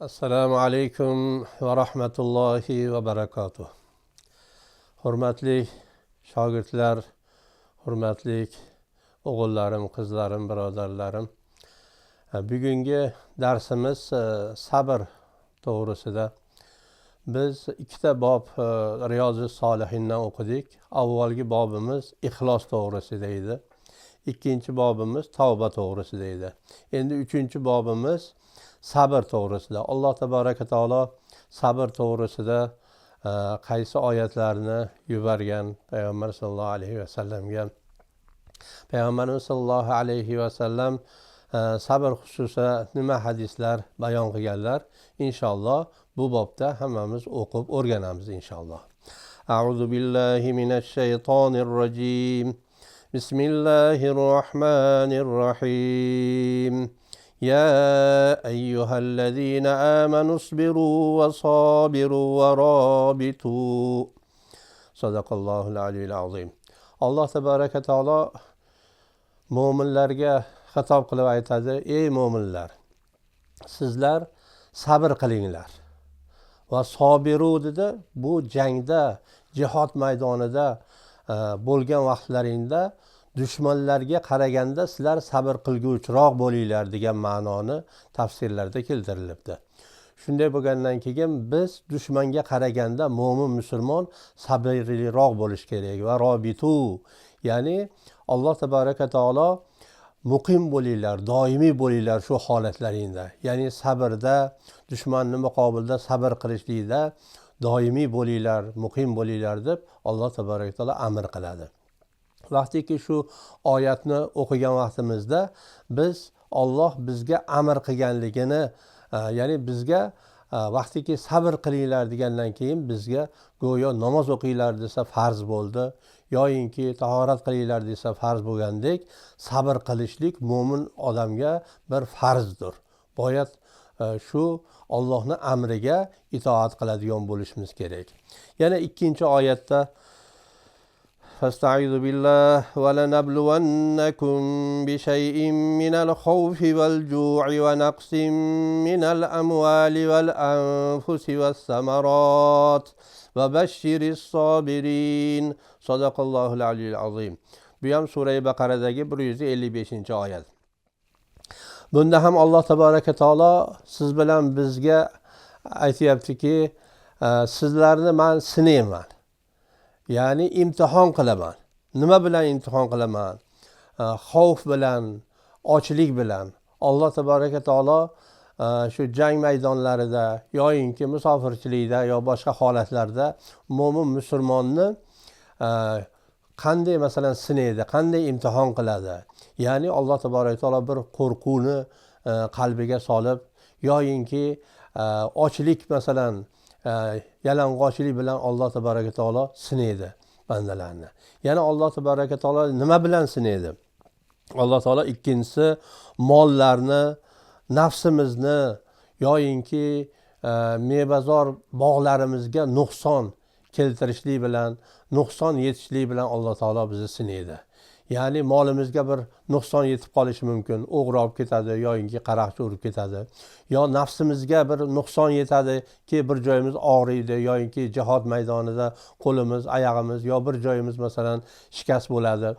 Assalomu alaykum va rahmatullohi va barakatuh. Hurmatli shogirdlar, hurmatli o'g'illarim, qizlarim, birodarlarim. Bugungi darsimiz sabr to'g'risida. Biz ikkita bob Riyozi Solihindan o'qidik. Avvalgi bobimiz ixlos to'g'risida edi. Ikkinchi bobimiz tavba to'g'risida edi. Endi uchinchi bobimiz sabr to'g'risida. Alloh tabaraka taolo sabr to'g'risida qaysi oyatlarni yuborgan payg'ambar sollallohu alayhi vasallamga. Payg'ambarimiz sollallohu alayhi vasallam sabr xususida nima hadislar bayon qilganlar, inshaalloh bu bobda hammamiz o'qib o'rganamiz inshaalloh. A'udhu billahi minash shaytonir rojim. Bismillahir rohmanir rohim. Ya ayyuhallazina amanu isbiru va sabiru va robitu. Sadaqallohul aliyyul azim. Alloh tabaraka taolo mo'minlarga xitob qilib aytadi: ey mo'minlar, sizlar sabr qilinglar. Va sobiru dedi, bu jangda, jihod maydonida bo'lgan vaqtlaringda dushmanlarga qaraganda sizlar sabr qilguvchiroq bo'linglar degan ma'noni tafsirlarda keltirilibdi. Shunday bo'lgandan keyin biz dushmanga qaraganda mo'min musulmon sabrliroq bo'lish kerak. Va robitu, ya'ni Alloh tabaraka taolo muqim bo'linglar, doimiy bo'linglar shu holatlaringda. Ya'ni sabrda, dushmanning muqobilida sabr qilishlikda doimiy bo'linglar, muqim bo'linglar deb Alloh tabaraka taolo amr qiladi. Vaqtiki shu oyatni o'qigan vaqtimizda biz Alloh bizga amr qilganligini, ya'ni bizga vaqtiki sabr qilinglar degandan keyin bizga go'yo namoz o'qinglar desa farz bo'ldi, yoyinki tahorat qilinglar desa farz bo'lgandek, sabr qilishlik mo'min odamga bir farzdir. Boyat shu Allohning amriga itoat qiladigan bo'lishimiz kerak. Yana ikkinchi oyatda فاستعيذ بالله ولنبلونكم بشيء من الخوف والجوع ونقص من الأموال والأنفس والثمرات وبشر الصابرين. صدق الله العلي العظيم. Bu ham sura Baqaradagi 155-oyat. Bunda ham Alloh tabaraka taolo siz bilan bizga aytayaptiki, sizlarni men sinayman. Ya'ni imtihon qilaman. Nima bilan imtihon qilaman? Xavf bilan, ochlik bilan. Alloh tabaraka taolo shu jang maydonlarida yoyinki musofirchilikda yo boshqa holatlarda mo'min musulmonni qanday masalan sinaydi, qanday imtihon qiladi? Ya'ni Alloh tabaraka taolo bir qo'rquvni qalbiga solib, yoyinki ochlik masalan yalang'ochlik bilan Alloh tabaraka taolo sinaydi bandalarni. Yana Alloh tabaraka taolo nima bilan sinaydi? Alloh taolo ikkinchisi mollarni, nafsimizni yoyinki mevazor bog'larimizga nuqson keltirishlik bilan, nuqson yetishlik bilan Alloh taolo bizni sinaydi. Ya'ni molimizga bir nuqson yetib qolishi mumkin, o'g'ri olib ketadi yoyinki qaroqchi urib ketadi. Yo nafsimizga bir nuqson yetadiki, bir joyimiz og'riydi yoyinki jihod maydonida qo'limiz, oyog'imiz yo bir joyimiz masalan shikast bo'ladi.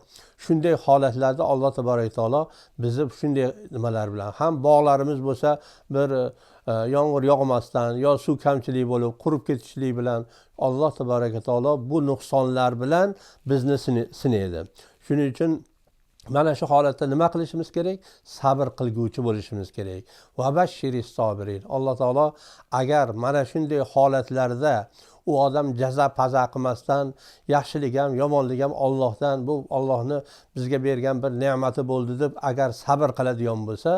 Shunday holatlarda Alloh tabaraka taolo bizni shunday nimalar bilan ham bog'larimiz bo'lsa bir yomg'ir yog'masdan yo suv kamchiligi bo'lib qurib ketishlik bilan Alloh tabaraka taolo bu nuqsonlar bilan bizni sinaydi. Shuning uchun mana shu holatda nima qilishimiz kerak? Sabr qilguvchi bo'lishimiz kerak. Va bashshiris sobirin. Alloh taolo agar mana shunday holatlarda u odam jaza paza qilmasdan, yaxshilik ham, yomonlik ham Allohdan, bu Allohni bizga bergan bir ne'mati bo'ldi deb agar sabr qiladigan bo'lsa,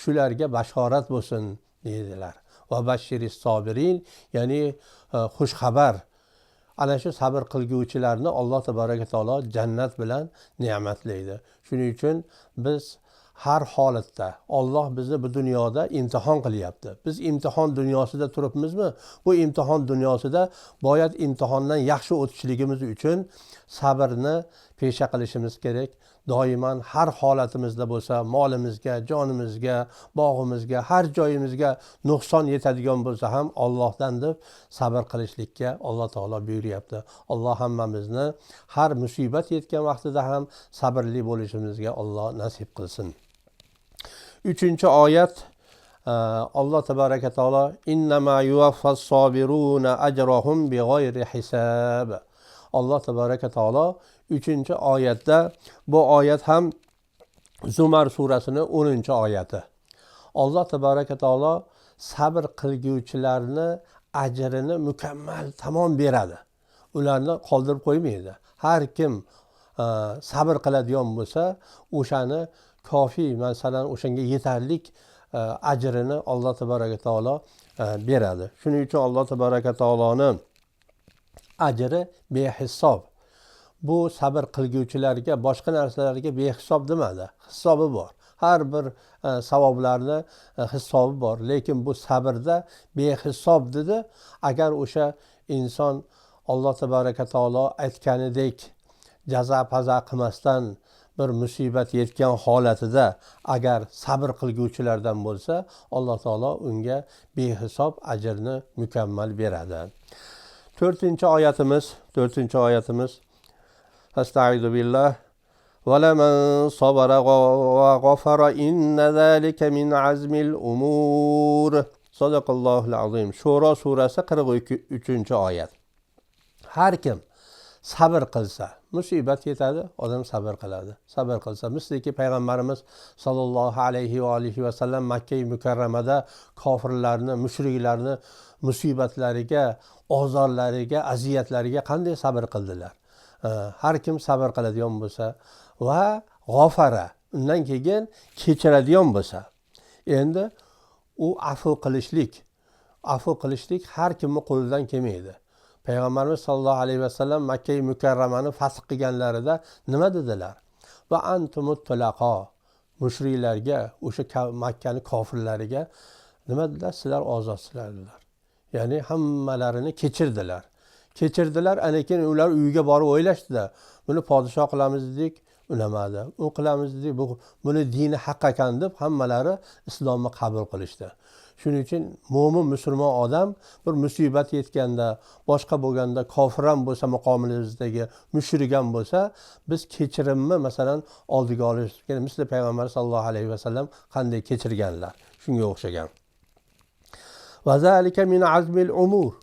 shularga bashorat bo'lsin deydilar. Va bashshiris sobirin, ya'ni xush xabar. Ana shu sabr qilguvchilarni Alloh tabaraka taolo jannat bilan ne'matlaydi. Shuning uchun biz har holatda Alloh bizni bu dunyoda imtihon qilyapti. Biz imtihon dunyosida turibmizmi? Bu imtihon dunyosida boyat imtihondan yaxshi o'tishligimiz uchun sabrni pesha qilishimiz kerak, Doiman har holatimizda bo'lsa, molimizga, jonimizga, bog'imizga, har joyimizga nuqson yetadigan bo'lsa ham Allohdan deb sabr qilishlikka Alloh taolo buyuryapti. Alloh hammamizni har musibat yetgan vaqtida ham sabrli bo'lishimizga Alloh nasib qilsin. 3-oyat Alloh tabaraka taolo innama yuvaffas sobiruna ajrohum big'oyri hisab. Alloh tabaraka taolo 3-oyatda, bu oyat ham Zumar surasini 10-oyati. Alloh tabaraka taolo sabr qilguvchilarni ajrini mukammal tamom beradi. Ularni qoldirib qo'ymaydi. Har kim sabr qiladigan bo'lsa, o'shani kofi, masalan, o'shanga yetarlik ajrini Alloh tabaraka taolo beradi. Shuning uchun Alloh tabaraka taoloni ajri behisob. Bu sabr qilguvchilarga boshqa narsalarga behisob demadi. Hisobi bor. Har bir savoblarni hisobi bor. Lekin bu sabrda behisob dedi. Agar o'sha inson Alloh tabaraka taolo aytganidek jaza paza qilmasdan bir musibat yetgan holatida agar sabr qilguvchilardan bo'lsa, Alloh taolo unga behisob ajrni mukammal beradi. 4-oyatimiz Astaizu billah va laman sabara va g'afara inna zalika min azmil umur. Sadaqallohul azim. Shura surasi 43-oyat. Har kim sabr qilsa, musibat yetadi, odam sabr qiladi. Sabr qilsa, misliki payg'ambarimiz sallallohu alayhi va alihi va sallam Makka mukarramada kofirlarni, mushriklarni musibatlariga, ozorlariga, aziyatlariga qanday sabr qildilar? Har kim sabr qiladigan bo'lsa va g'ofara, undan keyin kechiradigan bo'lsa, endi u afu qilishlik, har kimning qo'lidan kelmaydi. Payg'ambarimiz sallallohu alayhi vasallam Makka mukarramani fath qilganlarida nima dedilar? Va antumut tulaqa, mushriklarga, o'sha Makkani kofirlariga nima dedilar? Sizlar ozodsizlar dedilar. Ya'ni hammalarini kechirdilar. Kechirdilar, ana keyin ular uyiga borib o'ylashdilar. Buni podshoh qilamiz dedik, unamadi. U qilamiz dedik, buni dini haq ekan deb hammalari islomni qabul qilishdi. Shuning uchun mo'min musulmon odam bir musibat yetganda, boshqa bo'lganda, kofir ham bo'lsa, muqobilimizdagi mushrik ham bo'lsa, biz kechirimni masalan oldiga olish kerak. Misli payg'ambar sallallohu alayhi vasallam qanday kechirganlar, shunga o'xshagan. Va zalika min azmil umur.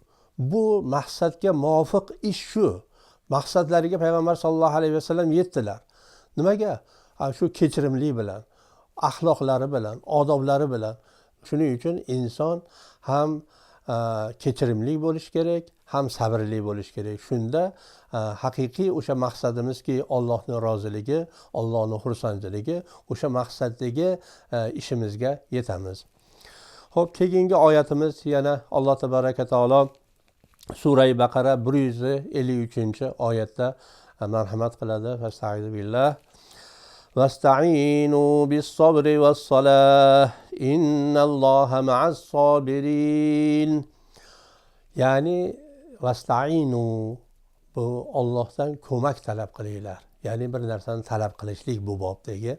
Bu maqsadga muvofiq ish shu. Maqsadlariga payg'ambar sallallohu alayhi vasallam yetdilar. Nimaga? Shu kechirimli bilan, axloqlari bilan, odoblari bilan. Shuning uchun inson ham kechirimli bo'lish kerak, ham sabrli bo'lish kerak. Shunda haqiqiy o'sha maqsadimizki Allohning roziligi, Allohning xursandchiligi, o'sha maqsaddagi ishimizga yetamiz. Xo'p, keyingi oyatimiz yana Alloh tabaraka taolo Sura Baqara 153-oyatda marhamat qiladi. Fastaizu billah. Vasta'inu bis-sabri was-salah. Innalloha ma'as-sobirin. Ya'ni vasta'inu, bu Allohdan ko'mak talab qilinglar. Ya'ni bir narsani talab qilishlik bu bobdagi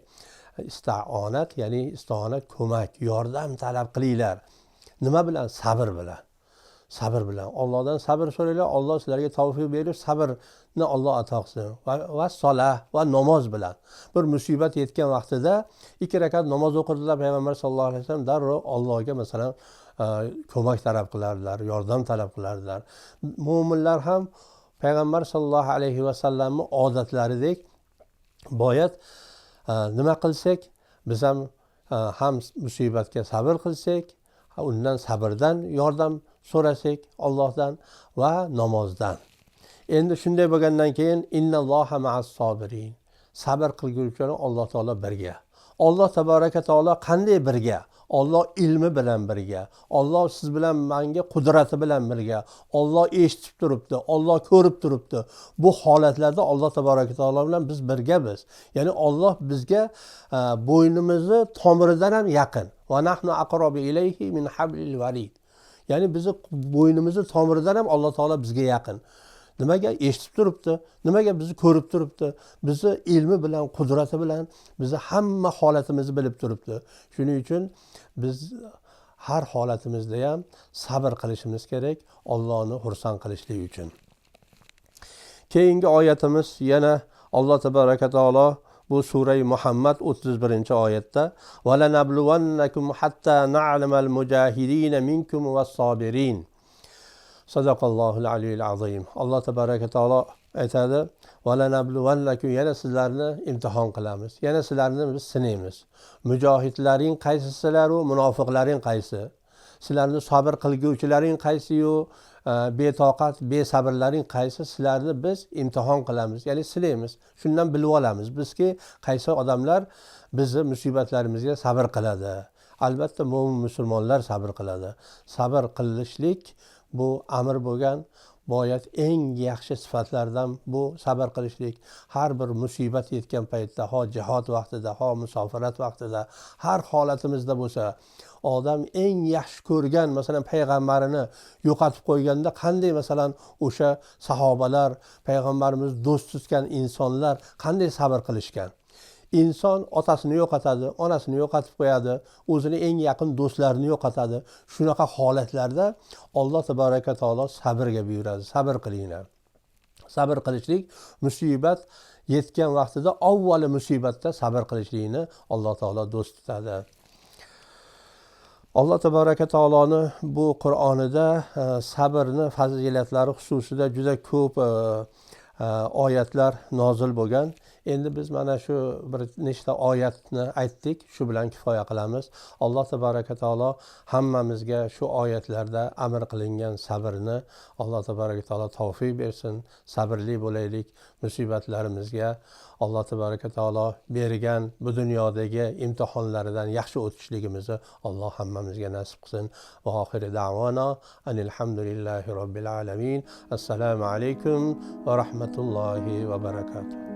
isti'onat, ya'ni isti'onat ko'mak, yordam talab qilinglar. Nima bilan? Sabr bilan. Sabr bilan. Allohdan sabr so'ranglar, Alloh sizlarga tavfiq berib, sabrni Alloh ato qilsin. Va solah va namoz bilan. Bir musibat yetgan vaqtida 2 rakat namoz o'qirdilar payg'ambar sallallohu alayhi vasallam, darrov Allohga masalan ko'mak talab qilardilar, yordam talab qilardilar. Mo'minlar ham payg'ambar sallallohu alayhi vasallamning odatlaridek boyat nima qilsak, biz ham musibatga sabr qilsak, undan sabrdan yordam so'rasak Allohdan va namozdan. Endi shunday bo'lgandan keyin innalloha ma'as sobirin. Sabr qilguvchilar Alloh taolo birga. Alloh tabaraka taolo qanday birga? Alloh ilmi bilan birga. Alloh siz bilan menga qudrati bilan birga. Alloh eshitib turibdi, Alloh ko'rib turibdi. Bu holatlarda Alloh tabaraka taolo bilan biz birgamiz. Ya'ni Alloh bizga bo'ynimizni tomiridan ham yaqin. Va nahnu aqrabu ilayhi min hablil varid. Ya'ni bizni bo'ynimizni tomiridan ham Alloh taolo bizga yaqin. Nimaga eshitib turibdi, nimaga bizni ko'rib turibdi, bizni ilmi bilan, qudrati bilan bizni hamma holatimizni bilib turibdi. Shuning uchun biz har holatimizda ham sabr qilishimiz kerak, Allohni xursand qilishlik uchun. Keyingi oyatimiz yana Alloh tabaraka taolo bu sura Muhammad 31-oyatda va lanabluwannakum hatta na'lamal mujahidin minkum was-sabirin. Sadaqallohul aliyyul azim. Alloh tabaraka taolo aytadi: va lanabluwannakum, yana sizlarni imtihon qilamiz. Yana sizlarni biz sinaymiz. Mujohidlaring qaysi sizlar-u, munofiqlaring qaysi? Sizlarni sabr qilguvchilaring qaysi-yu, betoqat, besabrlaring qaysi? Sizlarni biz imtihon qilamiz, ya'ni sinaymiz. Shundan bilib olamiz bizki qaysi odamlar bizni musibatlarimizga sabr qiladi. Albatta mo'min musulmonlar sabr qiladi. Sabr qilishlik bu amr bo'lgan, bu oyat eng yaxshi sifatlardan bu sabr qilishlik. Har bir musibat yetgan paytda, ho jihod vaqtida, ho musofirat vaqtida, har holatimizda bo'lsa, odam eng yaxshi ko'rgan, masalan, payg'ambarini yo'qotib qo'yganda qanday, masalan, o'sha sahobalar, payg'ambarimiz do'st tutgan insonlar qanday sabr qilishgan. Inson otasini yo'qotadi, onasini yo'qotib qo'yadi, o'zini eng yaqin do'stlarini yo'qotadi. Shunaqa holatlarda Alloh tabaraka taolo sabrga buyuradi. Sabr qilinglar. Sabr qilishlik musibat yetgan vaqtida, avvali musibatda sabr qilishlikni Alloh taolo do'st tutadi. Alloh tabaraka taoloni bu Qur'onida sabrni fazilatlari xususida juda ko'p oyatlar nozil bo'lgan. Endi biz mana shu bir nechta oyatni aytdik, shu bilan kifoya qilamiz. Alloh tabaraka taolo hammamizga shu oyatlarda amr qilingan sabrni Alloh tabaraka taolo tavfiq bersin. Sabrli bo'laylik musibatlarimizga. Alloh tabaraka taolo bergan bu dunyodagi imtihonlaridan yaxshi o'tishligimizni Alloh hammamizga nasib qilsin. Va oxiri da'vana anilhamdulillahi robbil alamin. Assalomu alaykum va rahmatullohi va barakatuh.